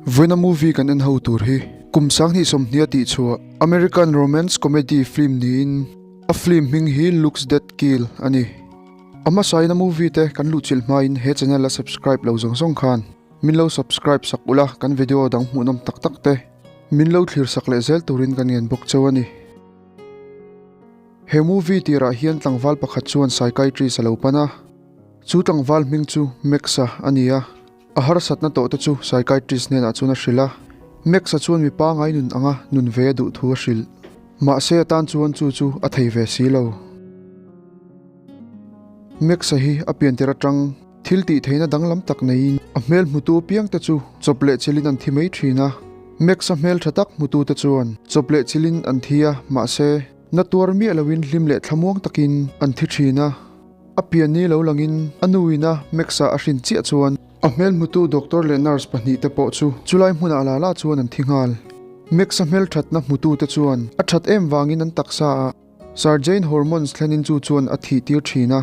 Vawiina movie kan en ho tur hi kum 2020 a tihchhuah American romance comedy film niin a film hming hi Looks That Kill a ni. A hmasain a movie te kan luhchilh hmain he channel a subscribe lo zawng zawng khan min lo subscribe sak ula kan video dang hmuhnawm tak tak te min lo thlir sak leh zel turin kan ngen bawk cheu a ni. He movie tirah hian tlangval pakhat chuan psychiatrist a lo pan a, chu tlangval hming chu Max-a a ni a, a harsatna tawh te chu psychiatrist hnenah chuan a hrilh a, Max-a chuan mi pangai nun anga nun ve a duh thu a hrilh. Mahse a tan chuan chu chu a thei ve si lo. Max-a hi a piantir atang thil tih theihna danglam tak neiin a hmel hmutu apiang te chu chawp leh chilhin an thi mai thin a. Max-a hmel tha tak hmutu te chuan chawp leh chilhin an thi a, mahse na tuar miah loin hlim leh thlamuang takin an thi thin a. A pian ni lo langin a nuin a Max-a a hrin chiah chuan a hmel hmutu doctor leh nurse pahnih te pawh chu chulai hmunah la la chuan an thi nghal. Max-a hmel thatna hmutu te chuan a that em vangin an taksa ah Sergeant hormones thlenin chu chuan a thih tir thin a.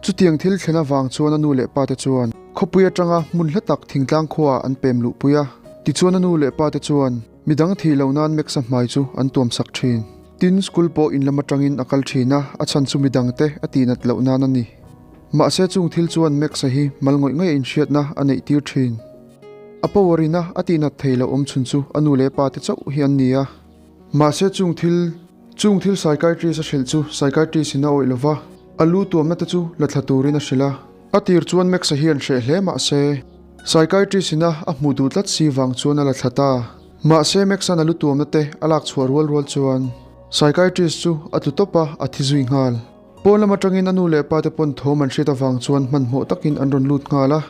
Chutiang thil thlen avang chuan a nu leh pa te chuan khawpui atanga hmun hla tak thingtlang khuaah an pem luhpui a. Tichuan a nu leh pa te chuan midang thih loh nan Max-a hmai chu an tuam sak thin. Tin, school pawh in lam atangin a kal thin a, a chhan chu midang te a tihnat loh nan a ni. Mahse chung thil chuan Max-a hi mal ngawih ngawih a inhriatna a neih tir thin. A power ina a tihnat thei loh awm chhun chu a nu leh pa te chauh hi an ni a. Mahse chung thil Chung thil psychiatrist a hrilh chu psychiatrist in a awih lova, a lu tuamna te chu la thla turin a hrilh a. A tir chuan Max-a hian hreh hle mahse psychiatrist in a a hmuh duh tlat si vang chuan a la thla ta. Mahse Max-a'n a lu tuamna te a lak chhuah rual rual chuan psychiatrist chu a tlu tawp a, a thi zui nghal. Pawn lam atangin a nu leh pa te pawn thawm an hriat avang chuan hmanhmawh takin an rawn lut nghal a.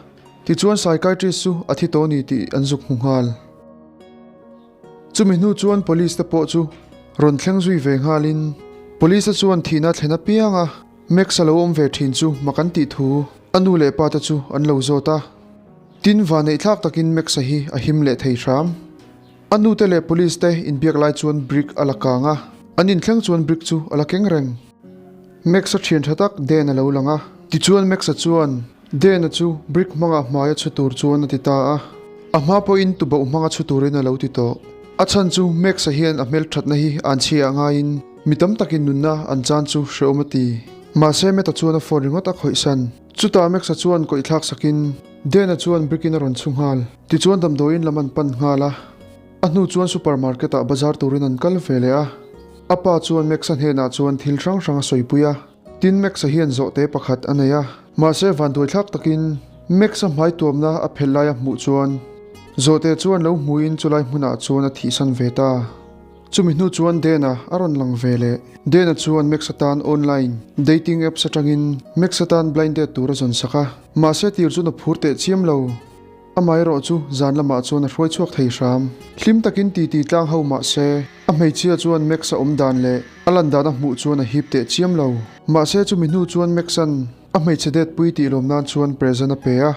Tichuan psychiatrist chu a thi tawh a ni tih an zuk hmu nghal. Chumi hnu chuan Police te pawh chu rawn thleng zui ve nghalin Police te chuan thihna thlen apiang a Max a lo awm ve thin chu mak an tih thu a nu leh pa te chu an lo zawt a. Tin vaneih thlak takin Max-a hi a him leh thei hram. A nu te leh Police te inbiak lai chuan brick a la kang a, an inthleng chuan brick chu a la keng reng. Max-a thian tha tak Dan a lo lang a, tichuan Max-a chuan Dan-a chu brick hmanga hmaia chhu tur chuan a ti ta a, a hma pawhin tubauh hmanga chhu turin a lo ti tawh. A chhan chu Max-a hian a hmelthatna hi an chhiah ngaiin mi tam takin nunna an chan chu hrehawm a ti. Mahse Matt-a chuan a phone ringawt a khawihsan. Chutah Max-a chuan kawih thlak sakin Dan-a chuan brick-in a rawn chhu nghal. Tichuan damdawiin lam an pan nghal a. A hnu chuan supermarket-ah bazar turin an kal ve leh a. A pa chuan Max-a hnenah chuan thil hrang hrang a sawipui a. Tin, Max-a hian zawhte pakhat a nei a. Mahse, vanduaithlak takin Max-a hmai tuamna a phelh lai a hmuh chuan zawhte chuan lo hmuin chulai hmunah chuan a thihsan ve ta. Chumi hnu chuan Dan-a a rawn lang ve leh. Dan-a chuan Max-a tan online dating apps atangin Max-a tan blind date tur a zawn sak a. Mahse, tir chuan a phur teh chiam lo. Amaherawh chu zan lamah chuan a hruai chhuak thei hram. Hlim takin titi tlang ho mah se, a hmeichhia chuan Max-a awm dan leh a lan dan a hmuh chuan a hip teh chiam lo. Mahse chumi hnu chuan Max-a'n a hmeichhe det pui tih lawm nan chuan present a pe a.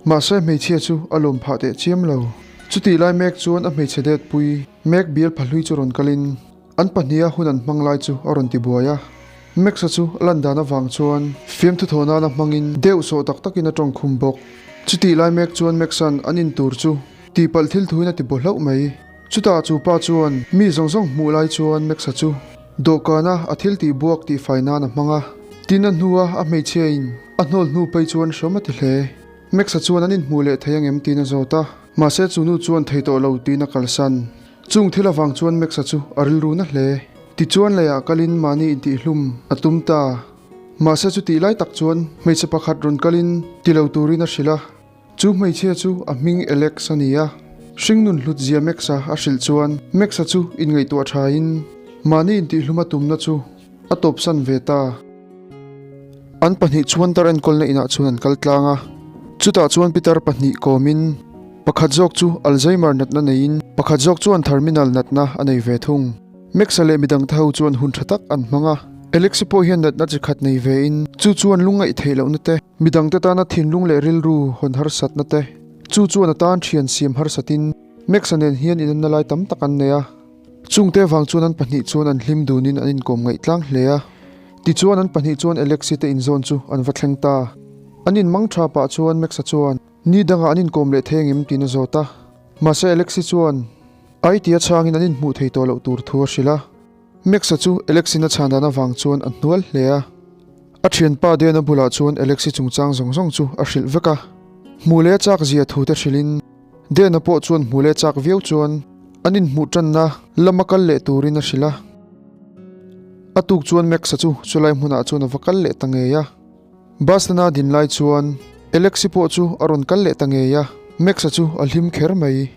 Mahse hmeichhia chu a lawm phah teh chiam lo. Chutih lai Mac chuan a hmeichhe det pui Mac bial phahlui chu rawn kalin An pahniha hun an hmang lai chu a rawn ti buai a. Max-a chu a lan dan avang chuan fiamthu thaw nana hmangin deuh sawh tak takin a tawng khum bawk. Chutih lai mek chuan Max-a'n an in tur chu tihpalh thil thuin a ti baw hlauh mai. Chutah chu pa chuan mi zawng zawng hmuh lai chuan Max-a chu dawhkana a thil tih buak tih fai nan a hmang a. Tin a hnua a hmeichhiain a hnawl hnu phei chuan hrawm a ti hle. Max-a chuan an inhmuh leh thei angem tiin a zawt a. Mahse chu nu chuan thei tawh lo tiin a kalsan. Chung thil avang chuan Max-a chu a rilru na hle. Tichuan leiah kalin mahni intihhlum a tum ta. Mahse chutih lai tak chuan hmeichhe pakhat rawn kalin ti lo turin a hrilh a. Chu hmeichhia chu a hming Alex a ni a. Hringnun hlut zia Max-a a hrilh chuan Max-a chu inngaihtuah thain mahni intihhlum a tumna chu a tawpsan ve ta. An pahnih chuan tar enkawlna inah chuan an kal tlang a, chutah chuan pitar pahnih kawmin pakhat zawk chu Alzheimer natna neiin pakhat zawk chuan terminal natna a nei ve thung. Max-a leh midang te ho chuan hun tha tak an hmang a, Alex-i pawh hian natna chi khat nei vein chu chuan lungngaih theih lohna te, midang te tana thinlung leh rilru hawn harsatna te, chu chuan a tan thian siam harsatin Max-a nen hian inanna lai tam tak an nei a. Chungte vang chuan an pahnih chuan an hlim dunin an inkawm ngaih tlang hle a. Tichuan an pahnih chuan Alexi te inzawn chu an va thleng ta. An inmang tha pah chuan Max-a chuan, Ni dangah an inkawm leh thei engem? tiin a zawt a. Mahse Alexi chuan ai tia chhangin an inhmuh thei tawh loh tur thu a hrilh a. Max-a chu Alexi-in a chhan dan avang chuan a hnual hle a. A thianpa Dena bulah chuan Alexi chungchang zawng zawng chu a hrilh vek a. Hmuh leh a chak zia thu te hrilhin Dena pawh chuan hmuh leh chak viau chuan an inhmuh tanna lama kal leh turin a hrilh a. A tuk chuan Max-a chu chulai hmunah chuan a va kal leh ta ngei a. Bus stand-a din lai chuan Alexi pawh chu a rawn kal leh ta ngei a, Max-a chu a hlim kher mai.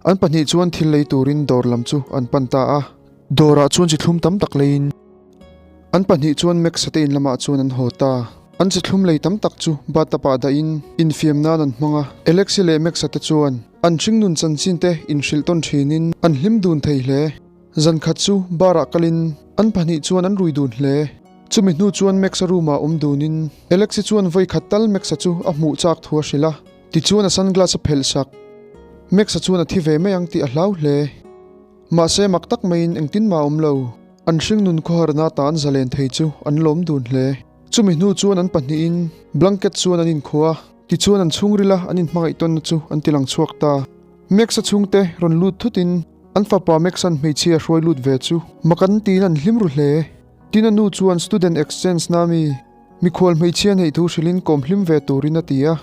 An pahnih chuan thil lei turin dawr lam chu an pan ta a. Dawrah chuan chi thlum tam tak leiin an pahnih chuan Max-a te in lamah chuan an haw ta. An chi thlum lei tam tak chu bathtub-ah dahin infiam nan an hmang a. Alexi leh Max-a te chuan an hringnun chanchin te inhrilh tawn thinin an hlim dun thei hle. Zan khat chu bar-ah kalin an pahnih chuan an rui dun hle. Chumi hnu chuan Max-a room-ah awm dunin Alexi chuan vawi khat tal Max-a chu a hmuh chak thu a hrilh a. Tichuan a sunglass a phelh sak. Max-a chuan a thi ve mai ang tih a hlau hle. Mahse mak tak maiin engtin mah a awm lo. An hringnun khawharna ata an zalen thei chu an lawm dun hle. Chumi hnu chuan an pahnihin blanket chuan an inkhua a, tichuan an chhungrila an inhmangaih tawnna chu an tilang chhuak ta. Max-a chhungte rawn lut thutin an fapa Max-a'n hmeichhia hruai lut ve chu mak an tiin an hlim ru hle. Tin a nu chuan student exchange na mi mikhual hmeichhia neih thu hrilhin kawm hlim ve turin a ti a.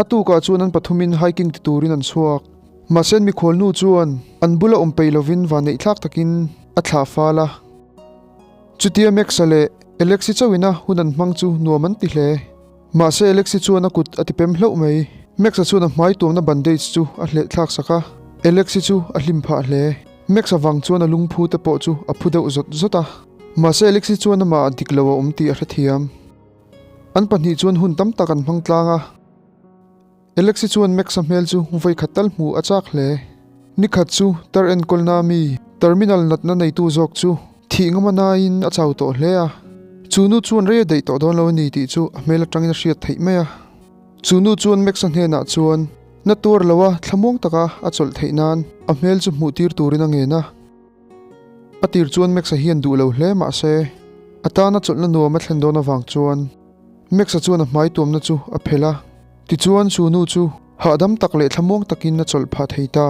A tukah chuan an pathumin hiking ti turin an chhuak. Mahse an mikhual nu chuan an bula awm peih lovin vanneih thlak takin a thlah fal a. Chutia Max-a leh Alexi chauhina hun an hmang chu nuam an ti hle. Mahse Alexi chuan a kut a ti pem hlauh mai. Max-a chuan a hmai tuamna bandage chu a hleh thlak sak a, Alexi chu a hlim phah hle. Max-a vang chuan a lungphu te pawh chu a phu deuh zawt zawt a. Mahse Alexi chuan amah ah dik lo a awm tih a hrethiam. An pahnih chuan hun tam tak an hmang tlang a. Alexi chuan Max-a hmel chu vawi khat tal hmuh a chak hle. Ni khat chu tar enkawlna mi terminal natna neitu zawk chu thih ngam a naiin a chau tawh hle a. Chu nu chuan rei a daih tawh dawn lo a ni tih chu a hmel atangin a hriat theih mai a. Chu nu chuan Max-a hnenah chuan na tuar lo a thlamuang taka a chawlh theih nan a hmel chu hmuh tir turin a ngen a. A tir chuan Max-a hian duh lo hle mah se, a tana chawlhna nuam a thlen dawn avang chuan Max-a chuan a hmai tuamna chu a phelh a, tichuan chu nu chu hahdam tak leh thlamuang takin a chawlh phah thei ta.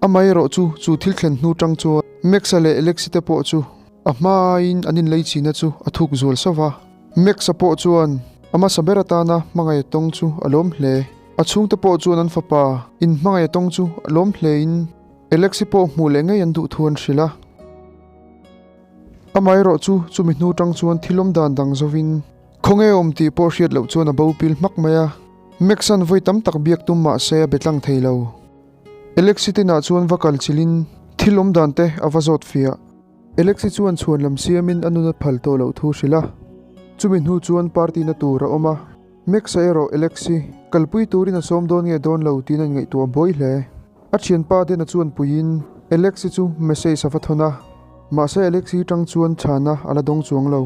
Amaherawh chu chu thil thlen hnu tang chuan Max-a leh Alexi te pawh chu a hma aiin an inleichina chu a thuk zual sauh va. Max-a pawh chuan a hmasa ber atana hmangaih a tawng chu a lawm hle. A chhungte pawh chuan an fapa in hmangaih a tawng chu a lawm hlein Alexi pawh hmuh leh ngei an duh thu an hrilh a. Amaherawh chu chumi hnu tang chuan thil awm dan dang zovin khawnge awm tih pawh hriat loh chuan a bo pil hmak mai a. Max-a'n vawi tam tak biak tum mah se a be tlang thei lo. Alexi tinah chuan va kal chilhin thil awm dan te a va zawt fiah. Alexi chuan chhuan lam siamin a nun a phal tawh loh thu hrilh a. Chumi hnu chuan party na tur a awm a. Max-a erawh Alexi kalpui turin a sawm dawn nge dawn lo tiin a inngaihtuah buai hle. A thianpa Dena chuan puiin Alexi chu message a va thawn a, mahse Alexi tang chuan chhana a la dawng chuang lo.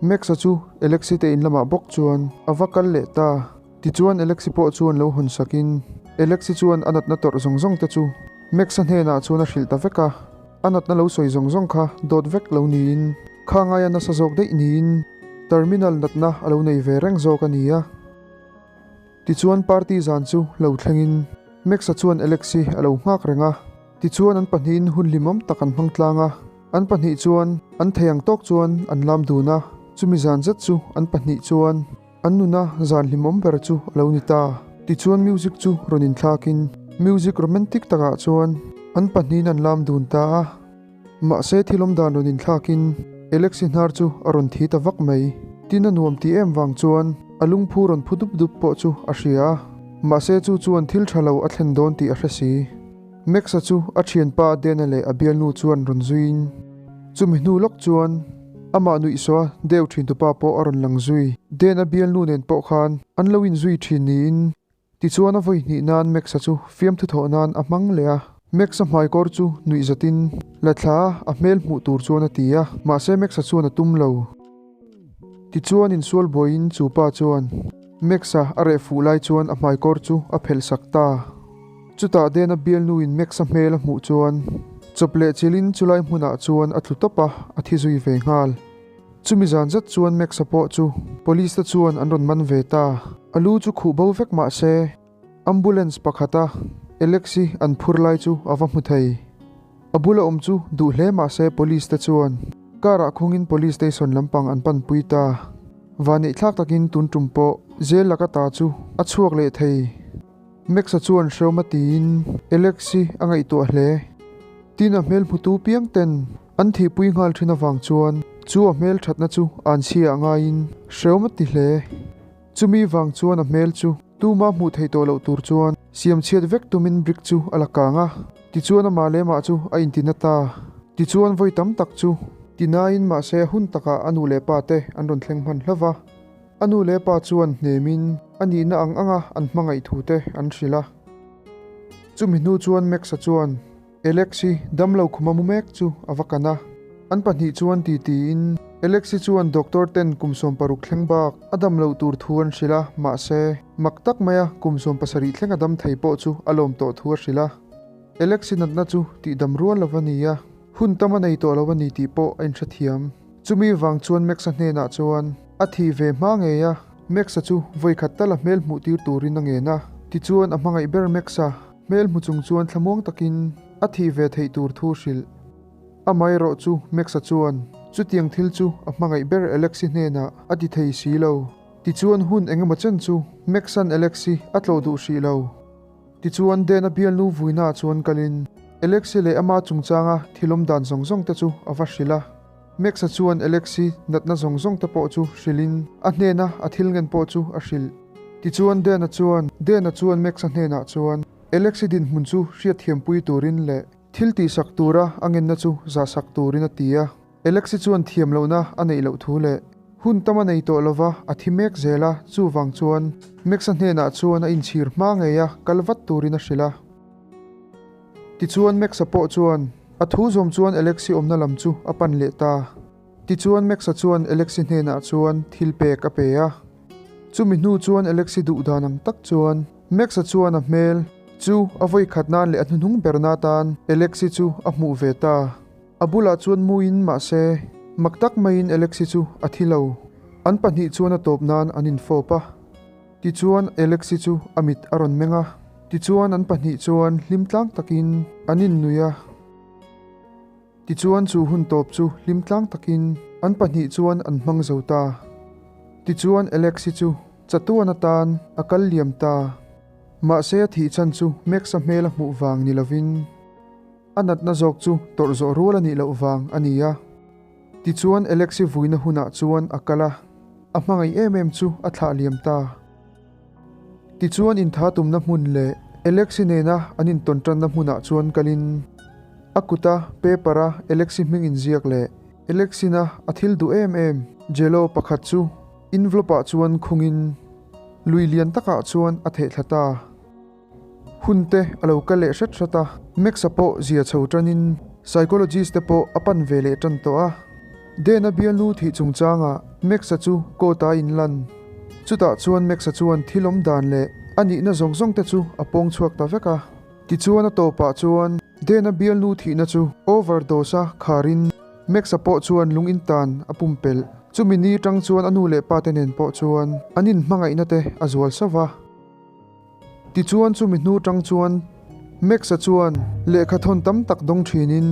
Max-a chu Alexi te in lamah bawk chuan a va kal leh ta. Tichuan Alexi pawh chuan lo hawn sakin Alexi chuan a natna tawrh zawng zawng te chu Max-a hnenah chuan a hrilh ta vek a. A natna lo sawi zawng zawng kha dawt vek lo niin kha ngaia nasa zawk daih niin terminal natna a lo nei ve reng zawk a ni a. Tichuan party zan chu lo thlengin Max-a chuan Alex-i a lo nghak reng a, tichuan an pahnihin hun hlimawm tak an hmang tlang a, an pahnih chuan an thei ang tawk chuan an lam dun a, chumi zan zet chu an pahnih chuan an nuna zan hlimawm ber chu a lo ni ta. Tichuan music chu rawn inthlakin music romantic takah chuan an pahnihin an lam dun ta a. Mahse thil awm dan rawn inthlakin Alexi hnar chu a rawn thi ta vak mai. Tin a nuam tih em vang chuan a lungphu rawn phu dup dup pawh chu a hria a, mahse chu chuan thil tha lo a thlen dawn tih a hre si. Max-a chu a thianpa Dena leh a bialnu chuan rawn zuiin chumi hnu lawk chuan amah nuihsaw a deu thin tupa pawh a rawn lang zui. Dena bialnu nen pawh khan an lo inzui thin niin Tichuan a vawi hnih nan Max-a chu fiamthu thawh nan a hmang leh a. Max-a hmaikawr chu nuih zatin la thla a, a hmel hmuh tur chuan a ti a, mahse Max-a chuan a tum lo. Tichuan insual buaiin chu pa chuan Max-a a reh fuh lai chuan a hmaikawr chu a phelh sak ta. Chutah Dena bialnuin Max-a hmel a hmuh chuan chawp leh chilhin chulai hmunah chuan a tlu tawp a, a thi zui ve nghal. Chumi zan zet chuan Max-a pawh chu Police te chuan an rawn man ve ta. A lu chu khuh bo vek mah se, Ambulance pakhata Alex-i an phur lai chu a va hmu thei. A bula awm chu duh hle mah se police te chuan car ah khungin police station lampang an panpui ta. Vaneihthlak takin tun tum pawh jail laka ta chu a chhuak leh thei. Max-a chuan hreawm a tiin Alex-i a ngaihtuah hle. Tin a hmel hmutu piang ten an thihpui nghal thin avang chuan chu a hmel thatna chu an chhiah ngaiin hreawm a ti hle. Chumi vang chuan a hmel chu tuma hmuh theih tawh loh tur chuan siam chhiat vek tumin brick chu a la kang a, tichuan amah leh mah chu a intina ta. Tichuan vawi tam tak chu tinain mahse a hun takah a nu leh pa te an rawn thleng hman hlauh va. A nu leh pa chuan hnemin a nihna ang anga an hmangaih thu te an hrilh a. Chumi hnu chuan Max-a chuan Alex-i damlo khuma mu mek chu a va kan a. An pahnih chuan ti tiin Alex-i chuan doctor ten kum 16 thleng bak a dam loh tur thu an hrilh a, mahse, mak tak maia kum 17 thleng a dam thei pawh chu a lawm tawh thu a hrilh a. Alex-i natna chu tihdam rual lo a ni a, hun tam a nei tawh lo a ni tih pawh a inhrethiam. Chumi vang chuan Max-a hnenah chuan a thih ve hma ngei a, Max-a chu vawikhat tal a hmel hmuh tir turin a ngen a, tichuan a hmangaih ber Max-a hmel hmu chung chuan thlamuang takin a thih ve theih tur thu hrilh. Amaherawh chu Max-a chuan chutiang thil chu a hmangaih ber Alex-i hnenah a ti thei si lo. Tichuan hun engemaw chen chu Max-a'n Alex-i a tlawh duh hrih lo. Tichuan Dan-a bialnu vuinaah chuan kalin Alex-i leh ama chungchanga thil awm dan zawng zawng te chu a va hrilh a. Max-a chuan Alex-i natna zawng zawng te pawh chu hrilhin a hnena a thil ngen pawh chu a hrilh. Tichuan Dan-a chuan Dan-a chuan Max-a hnenah chuan Alex-i dinhmun chu hriatthiampui turin leh thil tihsak tura a ngenna chu zahsak turin a ti a. Alexi chuan thiam lohna a neih loh thu leh hun tam a nei tawh lova a thi mek zel a, chuvang chuan Max-a hnenah chuan a inchhir hma ngei a kal vat turin a hrilh a. Tichuan Max-a pawh chuan a thu zawm chuan Alexi awmna lam chu a pan leh ta. Tichuan Max-a chuan Alexi hnenah chuan thil pek a pe a. Chumi hnu chuan Alexi duh dan ang tak chuan Max-a chuan a hmel chu a vawi khat nan leh a hnuhnung berna atan Alexi chu a hmuh ve ta. A bulah chuan muin mahse, mak tak maiin Alexi chu a thi lo. An pahnih chuan a tawp nan an infawp a. Tichuan Alexi chu a mit a rawn meng a. Tichuan an pahnih chuan hlim tlang takin an innui a. Tichuan chu hun tawp chu hlim tlang takin an pahnih chuan an hmang zo ta. Tichuan Alexi chu chatuan atan a kal liam ta. Mahse a thih chhan chu Max-a hmel a hmuh vang ni lovin. A natna zawk chu tawrh zawh rual a nih loh vang a ni a. Tichuan Alexi vuina hunah chuan a kal a, a hmangaih em em chu a thlah liam ta. Tichuan intha tumna hmun leh Alexi nena an intawn tanna hmunah chuan kalin a kuta paper-a Alexi hming inziak leh Alexina a thil duh em em Jello pakhat chu envelope-ah chuan khungin lui lian takah chuan a thehthla ta. Hun te a lo kal leh hret hret a, Max-a pawh zia chho tanin psychologist te pawh a pan ve leh tan tawh a. Dan-a bialnu thih chungchangah Max-a chu court-a a inlan. Chutah chuan Max-a chuan thil awm dan leh a nihna zawng zawng te chu a pawng chhuak ta vek a. Tichuan a tawpah chuan Dan-a bialnu thihna chu overdose-a kharin Max-a pawh chuan lung intan a pumpelh. Chumi ni tang chuan a nu leh pa te nen pawh chuan an inhmangaihna te a zual sauh va. Tichuan chumi hnu tang chuan Max-a chuan lehkha thawn tam tak dawng thinin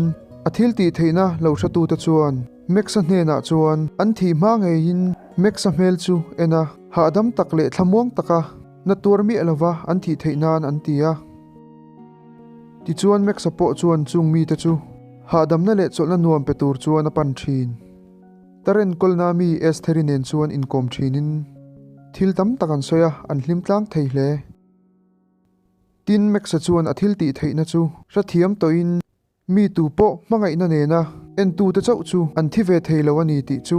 a thil tih theihna lo hretute chuan Max-a hnenah chuan an thih hma ngeiin Max-a hmel chu en a, hahdam tak leh thlamuang taka na tuar miah lova an thih theih nan an ti a. Tichuan Max-a pawh chuan chung mite chu hahdamna leh chawlhna nuam pe tur chuan a pan thin. Taren kawlna mi Estheri nen chuan inkawm thinin thil tam tak an sawi a, an hlim tlang thei hle. Tin, Max-a chuan a thil tih theihna chu hrethiam tawhin mi tu pawh hmangaihna nena entute chauh chu an thi ve thei lo a ni tih chu.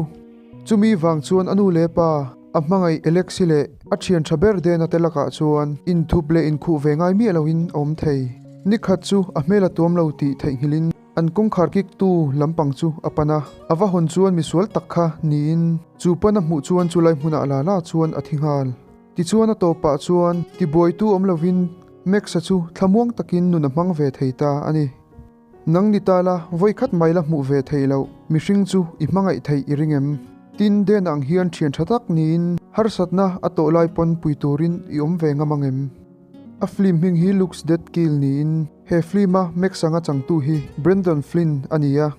Chumi vang chuan a nu leh pa, a hmangaih Alexi leh a thian tha ber Dena te lakah chuan inthup leh inkhuh ve ngai miah loin a awm thei. Nikhat chu a hmel a tuam lo tih theihnghilhin An kawngkhar kik tu lampang chu a pan a, a va hawn chuan misual tak kha niin chu pan a hmuh chuan chulai hmunah la la chuan a thi nghal. Tichuan a tawpah chuan tibuaitu awm lovin Max-a chu thlamuang takin nun a hmang ve thei ta a ni. Nang ni ta la, vawikhat mai la hmuh ve theih loh mihring chu i hmangaih theih i ring em? Tin, Den ang hian thian tha tak niin harsatna a tawh lai pawn pui turin i awm ve ngam ang em? A film hming hi Looks That Kill niin he film-a Max anga changtu hi Brandon Flynn a ni a.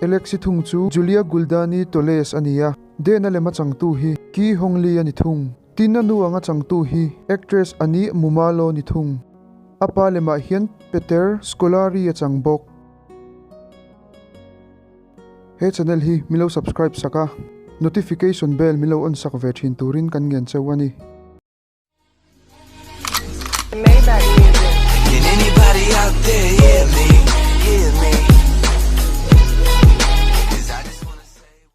Alexi thung chu Julia Guldani Toles a ni a, Dan-a lema changtu hi Ki Hong Lee a ni thung. Tin a nu anga changtu hi actress Ani Mumalo ni thung. A pa lemah hian Peter Scolari a chang bawk. He channel hi min lo subscribe sak a, notification bell min lo on sak ve thin turin kan ngen cheu a ni. Can anybody out there hear me? Hear me?